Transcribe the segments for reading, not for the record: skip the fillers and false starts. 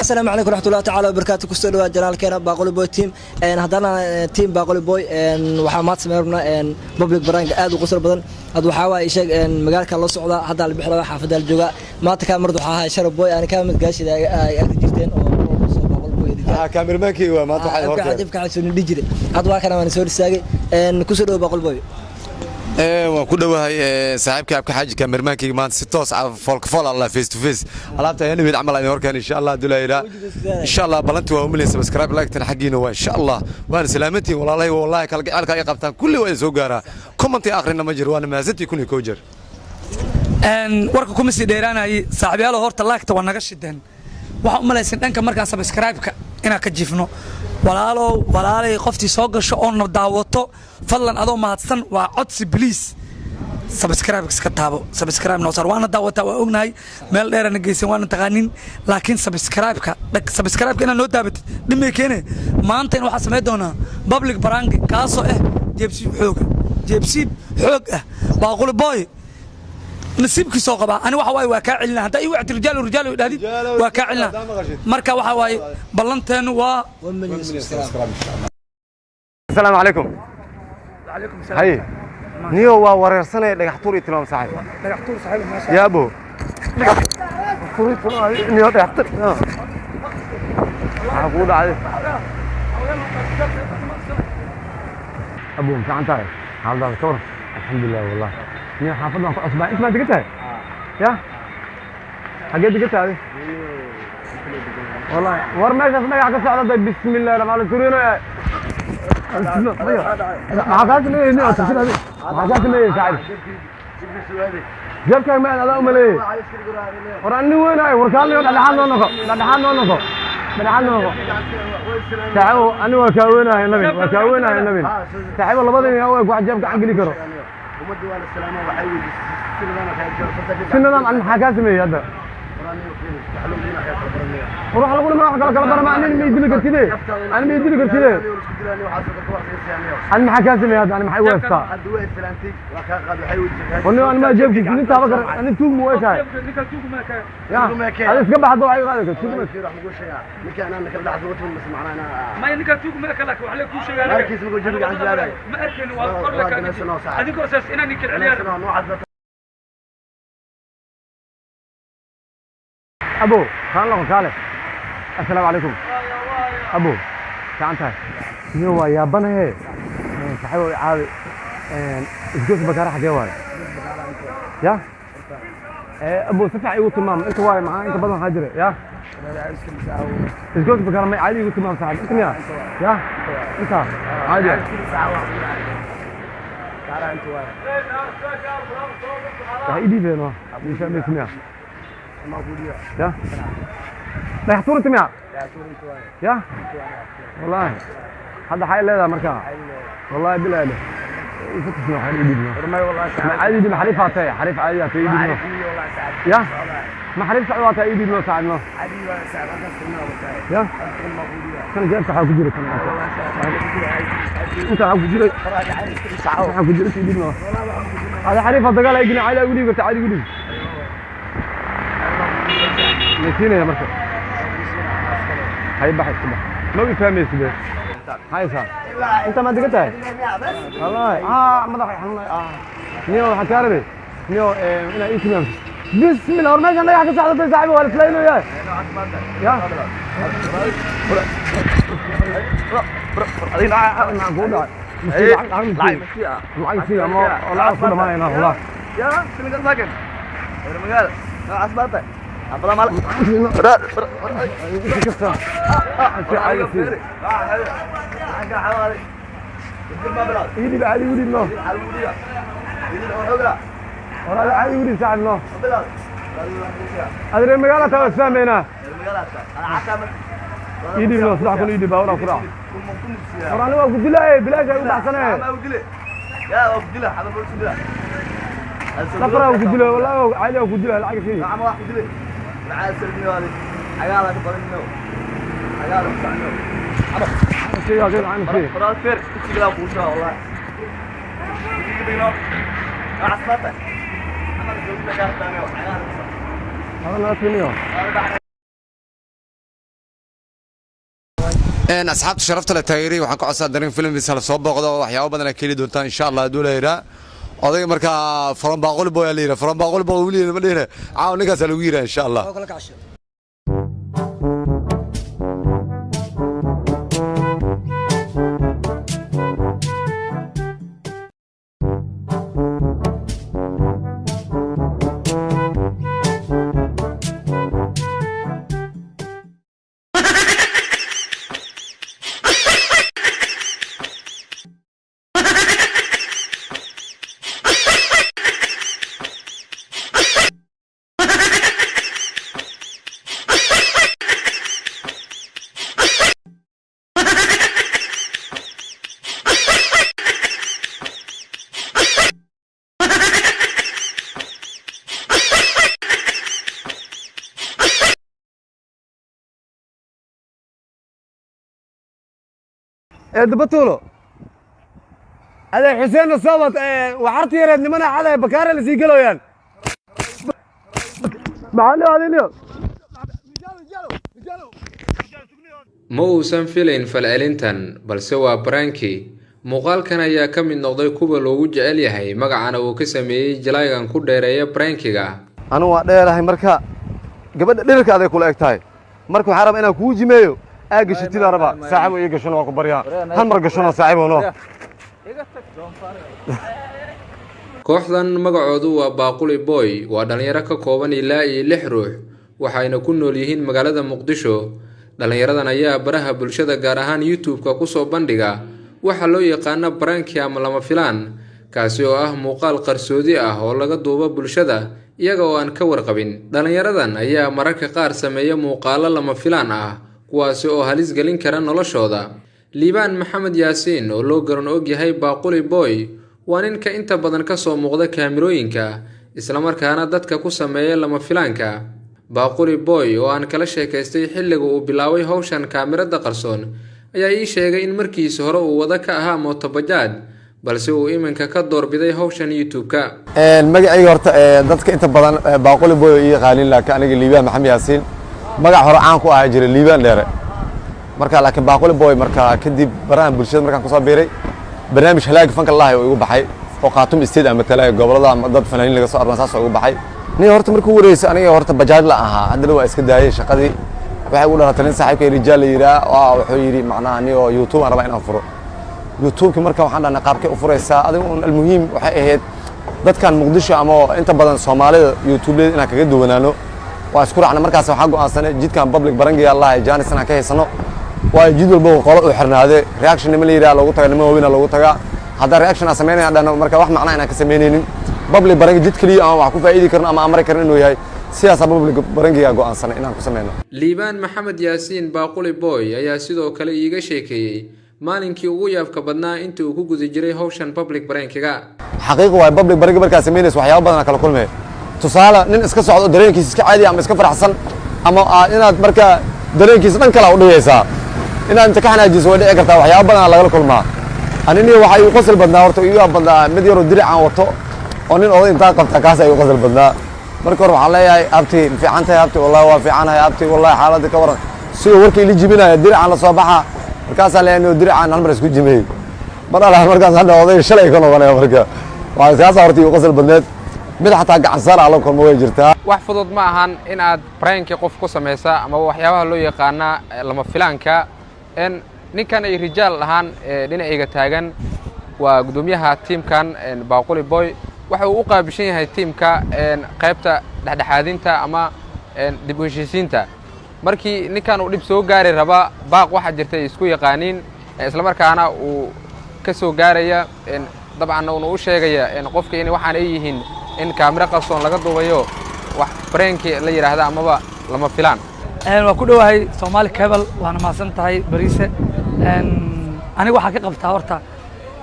Asalaamu calaykum raxmatullahi tacaala wabarakaatu. Kusoo dhawaad janaalkeena Baaquli Boy Team. Haddana team Baaquli Boy waxaa maanta sameyn rabnaa public prank aad u qosol badan. Had waxaa waaye, sheeg, magaalka loo socdaa, hadda la bixi rabaa, xaafadda la joogaa. Maanta kaa marad waxaa ahay Sharaf Boy, aan kaa mid gaashida ay arki jirteen oo mar walba soo Baaquli Boy. Kaamirmaankii waa maanta waxay horkeen. Ifka xasuunin dhihi jiray. Hadda waa kana, waan soo istaagay. Kusoo dhawo Baaquli Boy. Waan ku dhowahay saaxiibka Abka Xaaji, kaamirmaankii maanta si toos ah, foolka fool allah, face to face, alaabta ayaan nimid camal ayaan horkeen, insha Allah haduu la insha Allah. Balanti waa umilay, subscribe, like tan xaggiina waa insha Allah. Waana salaamantiin walaalahay, wallahi kala gacelka ay qabtaan kulli waa soo gaaraa, comment akhrina ma jiro, waana mahadsantiin kulli koo jeer. Warka kuma sii dheeraanayay saaxiibyaalo. Horta laagta waa naga shideen. Waxaan u malaysan dhanka markaan subscribe-ka inaan ka jifno. Walaalow, walaalay, qoftii soo gasho oo na daawato, fadlan adoo mahadsan, waa codsi, please subscribe iska taabo, subscribe noo saar. Waana daawataa, waa ognahay, meel dheerana geysan, waana taqaanin, laakiin subscribe-ka, subscribe-ka inaad noo taabatid dhimay keene. Maantayna waxaa samayn doonaa public prank, kaasoo ah jeebsiib xooga, jeebsiib xoog ah. Baaquli Boy nasiibkiisoo qabaa. Ani waxa waaye waa kaa celina. Haddaa ii wacti rijaalo, rijaalo dhahdid, waa kaa celina. Marka waxa waaye ballanteennu waa Asalaamu calaykum. Calaykum salaam. Haye niyo, waa wareersanaya. Dhagax tuur iyo tilmaam, saaxiib. Dhagax tuur, saaxiib, maasha. Yaabo, dhagax tuur iyo tilmaam niyo, dhagax tuur maxaa kugu dhacday? Abu, fiican tahay? Xaaladaada ka waran? Alxamdulilah. Wallah niyo, xaafaddan ku cusbaa. Inta maa degan tahay? Ya, xaggee degan tahay? Wallahi war meeshaas dhagax ka socda day. Bismillahi rahmaan turino. Maxaa kaa sameeyey niyo? Maxaa kaa sameeyey, saaxiib? Jeebkaaga ma adaa umaleeyey. War ani weynaay, war kaalniyo, dhexdhexaad noo noqo, dhexdhexaad noo noqo, dhexdhexaad noo noqo, saaxiibo. Ani waa kaa weynahay nabin, waa kaa weynahay nabin, saaxiibo. Labada nin aa wax jeeb gacan geli karo si nidaam. Ani maxaa kaa sameeyey hadda? War wax lagu dhima, wax kala kala barama. Ani ma idili kartide, ani ma idili kartide. Ani maxaa kaa sameeyey hadda? Ani maxay u haystaa? War ani ma jeebkiisa nin taaba kara? Ani tuug mu ekahay? Ya, adi iska baxdo, waxay qaadi karta tuug. Maya, ninkaa tuug ma kala wax la kuu sheegaa. Ma arkayno, waa kor la kaa adinkoo saas inaan ninkan celiyaan. Abo, kaan noqon kaale. Assalaamu calaykum abo, fiican tahay? Niyo, waa yaabanahe, saaxiibo, i caawi. Isgoys Bakaara xagee waaye? Ya abo, si fiican igu tilmaam inta waaye. Maxaa inta badan waxaa jira? Ya, isgoys Bakaara may caadi igu tilmaam, saaxiib. Inta miya? Ya, inta caadi ah. Waxay ii dhiibeen waa ii fahmaysa miya? Ya, dhagax tuur inta miya? Ya, wallahi hadda xay leedahay markaa, wallahi bilaa leh ifatisna waxaan ii dhiibno ma caadi dhiib. Xariif haatee, xariif caadi haatee, ii dhiibno. Ya, ma xariif socdo haatee, ii dhiibno saacadno. Ya, kan jeebka waxaa ku jira, kan inta waxaa ku jiray, waxaa ku jira, ii dhiibno. Hada xariif dagaal ay gelin, caadi ugu dhiib karta, caadi ugu dhiib maysiinaya marka. Hay, bax, iska bax, ma i fahmaysid. Haysa, inta ma degan tahay? Wallahi madaxa xanuunay. Niyo, waxaan kaa rabay niyo inaad ii tilmaamto. Bismillah, war meeshan dhagax ka socdatay, saaxiib, waa la islaynayaa. Ya, maxaa kugu dhacay? Lacag sii ama lacag ku dhamaanayna wallah. Ii dhib, caadi igu dhib no. War adi caadi igu dhib, saaxiib no. Adi reer magaala taa, waa isfahmaynaa. Ii dhiib 3000 ii dhiib, baabuur ku raac. War aniga waa ku dilaaye, bilaash ay u baxsanee. Safra waa ku dilay, wallahi caadi waa ku dilay, lacag sii. Sii yaa lacag sii. Hada naga siiniyo. Asxaabta sharafta la taageeray, waxaan ka codsaa Dareen Films hala soo booqdo, waxyaabo badan aad ka heli doontaan insha Allah hadduu la yidhaa. Odayga markaa From Baaquli Boy la yidhaa, From Baaquli Boy weli ma dhihine, caawa ninkaasaa lagu yidhaa insha Allah. Oo kala kacsho. Eedda Batuulo, adeer Xuseenna soo wad. Waxarta yareed nimana xaday bakaare la sii geloyaan. Maxaa loo adinayo? Ma uusan filayn falcelintan, balse waa prank-i. Muuqaalkan ayaa ka mid noqday kuwa loogu jecel yahay, magacana uu ka sameeyey jalaygan ku dheereeya prank-iga. Anigu waa dheerahay, marka gabadha dhirirka aday kula eg tahay. Marka waxaa rabaa inaan kuu jimeeyo, aa gashatidaa rabaa. Saaxibo, ii gashano, waa ku baryaa, hal mar gashano saaxibo no. Kooxdan magacoodu waa Baaquli Boy, waa dhalinyaro ka kooban ilaa iyo lix ruux, waxayna ku nool yihiin magaalada Muqdisho. Dhalinyaradan ayaa baraha bulshada, gaar ahaan YouTube-ka, kusoo bandhiga waxaa loo yaqaana prank-i ama lama filaan, kaasi oo ah muuqaal qarsoodi ah oo laga duubo bulshada iyaga oo aan ka warqabin. Dhalinyaradan ayaa mararka qaar sameeya muuqaalo lama filaan ah, kuwaasi oo halis gelin kara noloshooda. Liibaan Maxamed Yaasiin, oo loo garan og yahay Baaquli Boy, waa ninka inta badan kasoo muuqda kaamirooyinka, islamarkaana dadka ku sameeya lama filaanka. Baaquli Boy oo aan kala sheekaystay xilliga uu bilaabay howshan kaamirada qarsoon ayaa ii sheegay in markiisi hore uu wada ka ahaa mootobajaaj, balse uu iminka ka doorbiday howshan YouTube-ka. Magacayga horta dadka inta badan Baaquli Boy oo ii yaqaanin, laakiin aniga Liibaan Maxamed Yaasiin. Magac hore caan ku ahaa jiray Liibaan Dheere marka, laakiin Baaquli Boy marka kadib barahan bulshada markaan kusoo biiray, barnaamij Halaaga Fanka Lahay oo igu baxay oo Qaatum State aan matalaya, gobolada ama dad fanaaniin laga soo arban, saas oo igu baxay. Nin horta markuu wareysay, aniga horta bajaaj la ahaa, haddana waa iska daayay shaqadii. Waxay ugu dhalatay nin saaxiibkay Rijaal la yidhaa, waa wuxuu yidhi macnaha anigoo YouTube aan rabaa inaan furo. YouTube-ki marka waxaan dhahnay qaabkay u furaysaa adiga un. Almuhiim waxay ahayd dadkan Muqdisho ama inta badan Soomaalida YouTube-leeda inaan kaga duwanaano. Waa isku raacnay. Markaas waxaan go'aansanay jidkan public prank-iga Allaha jaanis inaan ka haysano, waayo jid walba qolo uu xirnaade reaction nima la yidhaha loogu tagaa, nima waaweyna loogu tagaa. Haddaan reaction aan samaynaya dhahno, marka wax macnaa inaan ka samaynaynin. Public prank-i jid keliya ama wax ku faa'iidi karno ama amri karno inuu yahay, sidaasaa public prank-iga go'aansanay inaan ku sameyno. Liibaan Maxamed Yaasiin Baaquli Boy ayaa sidoo kale iiga sheekeeyey maalinkii ugu yaabka badnaa intii uu ku guda jiray howshan public prank-iga. Xaqiiq waaye, public prank-i markaa samaynayso waxyaabo badan kala kulmaya. Tusaale, nin iska socdo, dareenkiisa iska caadi ama iska faraxsan, ama inaad markaa dareenkiisa dhan kale u dhigaysaa, inaad inta ka xanaajiso way dhici kartaa. Waxyaabo badan lagala kulmaa. Anini waxaa igu qosol badnaa, horta igu yaab badnaa, mid yaroo diric aan wato oo nin oday intaa qabta, kaas igu qosol badnaa. Marka hore waxaan leeyahay, "Abti, ma fiican tahay abti?" "Wallahi waa fiicanahay abti, wallahi xaaladda ka waran?" Sidoo warka ila jibinaya, diricaan la soo baxa. Markaasaa leeyahay, "Nio, diricaan hal mar isku jimiyey mar ala." Markaas hadda oday shalay ka noqonaya. Marka waa kaasaa horta igu qosol badneed. Mid xataa gacan saar aa la kulmo way jirtaa. Wax fudud ma ahan in aad prank-i qof ku samaysa ama waxyaabaha loo yaqaana lama filaanka. N ninkan ay Rijaal ahaan dhinacayga taagan waa guddoomiyaha tiimkan Baaquli Boy. Waxa uu u qaabishan yahay tiimka qaybta dhexdhexaadinta ama dib u heshiisiinta. Markii ninkan uu dhib soo gaari raba, baaq waxaa jirta ay isku yaqaaniin, islamarkaana uu ka soo gaaraya, dabcanna uuna u sheegaya qofka in waxaan ay yihiin in kaamiro qarsoon laga duubayo, wax prank-i la yidhaahda amaba lama filaan. Waa ku dhowahay Soomaali Cable, waana mahadsan tahay Bariise. Aniga waxaa ka qabtaa horta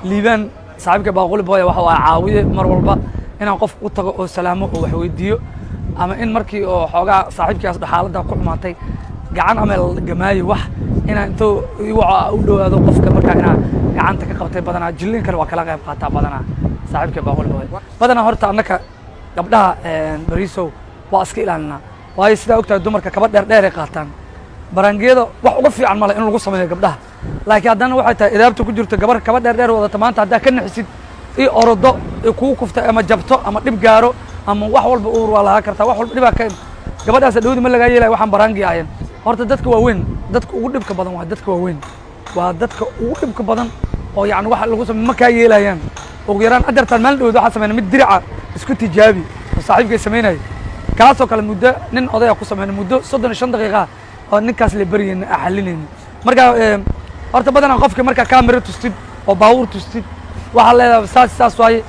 Liibaan saaxiibka Baaquli Boya waxa waa caawiye mar walba inaan qof u tago oo salaamo oo wax weydiiyo, ama in markii oo xoogaa saaxiibkaas xaaladda ku xumaatay gacan ama gamaayo wax inaan intuu igu u dhowaado qofka, markaa inaan gacanta ka qabtay. Badanaa jilliinkana waa kala qayb qaataa badanaa saaxiibka Baaquli Boy. Badanaa horta annaka gabdhaha, Bariisow, waa iska ilaalinaa, waayo sidaa ogtahay dumarka kaba dheer dheer ay qaataan. Barangiyada wax uga fiican male in lagu sameeyo gabdhaha, laakiin haddana waxay tahay idaabta ku jirto gabar kaba dheer dheer wadata maanta haddaa ka naxisid i orodo i kugu kufta ama jabto ama dhib gaaro ama wax walba uur waa lahaa kartaa, wax walba dhibaa ka gabadhaas dhowdi ma lagaa yeelaya. Waxaan barangi ahayn horta dadka waaweyn, dadka ugu dhibka badan waa dadka waaweyn, waa dadka ugu dhibka badan oo yacni waxa lagu sameeyo ma kaa yeelayaan. Ugu yaraan adartaan maalin dhaweyd waxaa sameynay mid dirica isku tijaabi oo saaxiibkay samaynayay, kaasoo kale muddo nin odaya ku sameynay muddo 35 daqiiqa oo ninkaas la baryayna aan xalinayna. Marka horta badanaa qofka markaa kaamira tustid oo baabuur tustid waxaa leedahay saas saas waaye,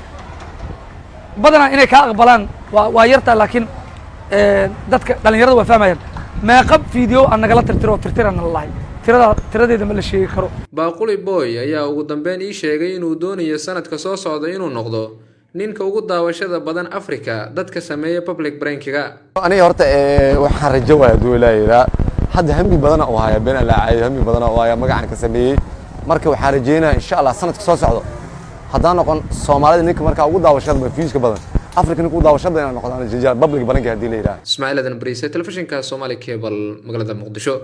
badanaa inay kaa aqbalaan waa yartaa, laakiin dadka dhalinyarada waa fahmayaan. Meeqa video aan nagala tirtiro oo tirtirana lalahay, tirada tiradeeda ma la sheegi karo. Baaquli Boy ayaa ugu dambeyn ii sheegay inuu doonayo sanadka soo socda inuu noqdo ninka ugu daawashada badan Afrika dadka sameeya public prankiga. Aniga horta waxaan rajo waaya hadduu Ilaahay yidhaa, hadda hami badana u haya, been aan laacayo, hami badana u haya magacan ka sameeyey. Marka waxaan rajeynaya insha Allah sanadka soo socdo haddaan noqon Soomaalida ninka markaa ugu daawashada badan, viewska badan Afrika, ninka ugu daawashada badan inaan noqdo aan rajeynaya public prankiga haddii la yidhaha. Ismaaciil Adan Bariise, telefishinka Somali Cable, magaalada Muqdisho.